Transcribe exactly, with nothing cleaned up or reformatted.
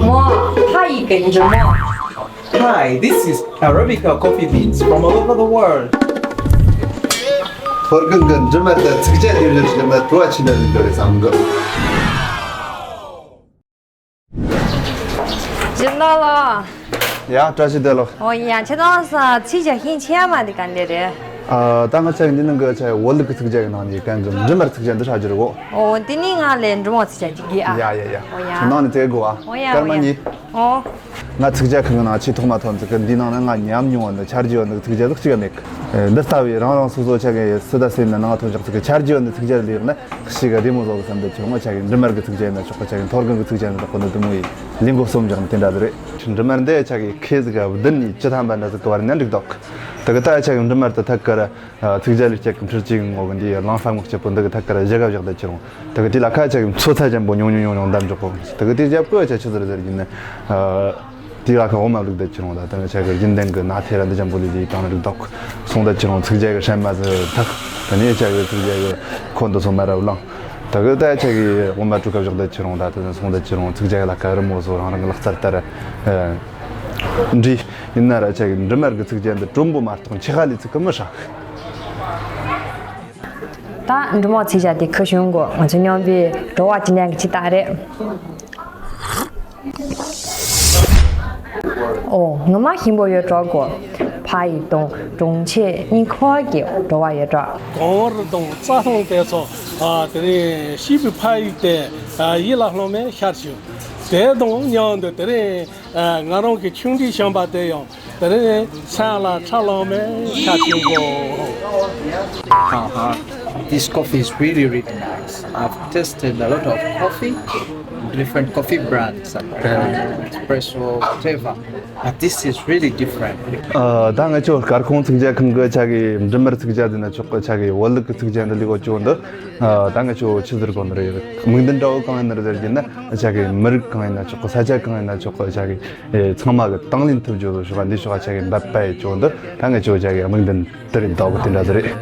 ཕ་ཡི་གི་འབྲི་མོ། Hi, this is Arabica coffee beans from all over the world. ཧོར་གང་གི་འབྲི་མར་དང་ཚིག་ཇ་ལས་རིགས་ལ་མ་དུ་བ་ཆི་འདྲ་ལས་འདྲ་རེད་བསམ་གི། སྦྱིན་བདག་ལགས། ཡ། བཀྲ་ཤིས་བདེ་ལེགས། ཨོ་ཡ། ཁྱེད་རང་ས་ཚིག་ཇ་ཤིང་ཆེ་ཡ་མ་དེ་ག་འདྲ་རེད། ཨ། ད་ང་ཆ་འདི་ནང་གི་ཆ་བོད་ལུགས་ཀྱི་ཚིག་ཇ་གི་ནང་ནས་གང་གི་འབྲི་མར་ཚིག་ཇ་འདི་ཧྲ་རྒྱུ་རེད་གོ། ཨོ། དེ་ནི་ང་ལས་འབྲི་མོ་ཚིག་ཇ་ཅིག་གི་ཨ། ཡ་ཡ་ཡ། ཨོ་ཡ། ཁྱེད་ནང་ནས་ཚེ་གོ་ཨ། ཨོ་ཡ། སྐར་མ་ཨོ་ཡ། གཉིས། ཨོ། ང་ཚིག་ཇ་ཁང་གི་ནང་ཆེས་ཐོག་མ་ཐོན་ཚིག་གི་འདི་ནང་ནས་ང་ཉམས་མྱོང་བ་ནི་ཆ་རྒྱུས་བ་ནི་ཚིག་ཇ་ལག་གཅིག་མེད་གི། འདི་ལྟ་བུའི་རང་རང་སོ་སོ་ཆ་གི་སི་ད་སེ་ན་ནང་ཐོན་ཞག་ཚིག་གི་ཆ་རྒྱུས་བ་ནི་ཚིག་ཇ་ལེགས་ན་ཤི་ག་བདེ་མོ་བཟོ་གི་བསམ་འདོད་ཆེ། ང་ཆ་གི་འབྲི་མར་གི་ཚིག་ཇ་ཡིན་ན་ཆོག་གི། ཆ་གི་ཐོར་གང་གི་ཚིག་ཇ་ཡིན་ན་ཆོག་གི། འདི་དུ་མོ་ཡི་ལིང་གོ་སོམ་ཇག་ནི་དེ་འདྲ་དེ་རེད། འབྲི་མར་འདི་ཆ་གི་ཁེ་ཟི་ག་བདུན་ནི་བཅུ་ཐམ་པ་འདྲ་ཟིག་གི་བར་ན་འགྲིག་འདུག། དེ་གི་ད་ཆ་གི་འབྲི་མར་དུ་ཐད་ཀར། ཚིག་ཇ་ལས་སྐྱེད་ཀྱི་འཕྲུལ་ཆས་ངོ་གི་འདི་ཡི་གླང་ས་ངོ་སྐྱིད་པོ་འདི་གི་ཐད་ཀར་བཞི་ག་བཞག་བསྡད་ཀྱི་རུང་། དེ་གི་དེ་ལ་ཁ་ཆ་གི་མཚོ་ཚ་ཅན་པོ་ཉུང་ཉུང་ཉུང་ཉུང་འདམ་འཇོག་གོ། དེ་གི་དེ་བཞག་པོ་ཆ་ཆི་ཟེར་ཟེར་ཡིན་ན། དེ་ལ་ཁ་འོ་མ་བླུགས་བསྡད་ཀྱི་རུང་ད། དེ་ནི་ཆ་གི་རྒྱུན་ལྡན་གི་ན་ཐེ་ར་འདི་ཅན་པོ་ལི་ལི་དང་རིགས་དོག་སོང་བསྡད་ཀྱི་རུང་། ཚིག་ཇ་གི་སྲན་མ་ཟི་ཐག། དེ་ནས་ཆ་གི་ཚིག་ཇ་གི་ཁོ་འདི་ཚོ་མ་རབ་ལང་། དེ་གི་ད་ཆ་གི་འོ་མ་དྲུག་ག་བཞག་བསྡད་ཀྱི་རུང་ད། དེ་ནི་སོང་བསྡད་ཀྱི་རུང་ཚིག་ཇ་གི་ལ་ཁ་རི་མོ་བཟོ་རང་རང་གི་ལག་རྩལ་ལྟར། འདྲི། ཡིན་ན་ར་ཆ་གི་འབྲི་མར་གི་ཚིག་ཇ་འདི་དྲོན་པོ་མ་གཏོགས་ཆེ་ཧ་ལི་ཚིག་གི་མི་ཧྲག། ད་འབྲི་མོ་ཚིག་ཇ་དེ་ཁུ་བྱུང་གོ། ང་ཚོ་སྙོམས་པའི་བྲོ་བ་ཅི་ཉན་གི་ཅི་ལྟ་རེད། ཨོ། ངོ་མ་ཞིམ་པོ་ཡོད་འགྲོ་གོ། ཕ་ཡི་དང་གྲོང་ཁྱེར་གཉིས་ཁོ་གི་བྲོ་བ་ཡོད་འགྲོ། གངས་རི་དང་རྩྭ་ཐང་དེ་ཚོ། ཨ། དེ་རིང་བྱིས་པའི་ཕ་ཡུལ་དེ། ཨ། ཡིད་ལ་ལྷོད་མེད་ཤར་བྱུང་། དེ་དང་མཉམ་དུ་དེ་རིང་། ཨ། ང་རང་གི་ཆུང་འདྲིས་བྱམས་པ་དེ་ཡང་དེ་རིང་སེམས་ལ་ཁྲ་ལངས་མེད་ཤར་བྱུང་གོ། Uh-huh. This coffee is really, really nice. I've tasted a lot of coffee, different coffee brands, Americano, espresso, whatever. But this is really different. ཨ། ད་ང་ཚོ་སྐར་ཁུང་ཚིག་ཇ་ཁང་གི་ཆ་གི་འབྲི་མར་ཚིག་ཇ་འདི་ན་ཆོག་གི། ཆ་གི་བོད་ལུགས་ཀྱི་ཚིག་ཇ་འདི་ལས་གོ་ཅོ་འདི། ཨ། ད་ང་ཚོ་ཆི་ཟེར་གོ་ནི་རེད། དམིགས་འདུན་འདྲ་བོ་གང་ཡིན་ནི་རེད་ཟེར་གྱི་ན། ཆ་གི་མི་རིགས་གང་ཡིན་ན་ཆོག་གི། ས་ཆ་གང་ཡིན་ན་ཆོག་གི། ཆ་གི། ཨེ། ཚང་མ་གི་དང་ལེན་ཐུབ་རྒྱུ་བཟོ་ཞོག་ག། འདི་ཞོག་ག་ཆ་གི་འབད་པ་ཡི་ཅོ་འདི་ད་ང་ཚོ་ཆ་གི་དམིགས་འདུན་དེ་རེད། འདྲ་བོ་དེ་འདྲ་ཟེར་རེད།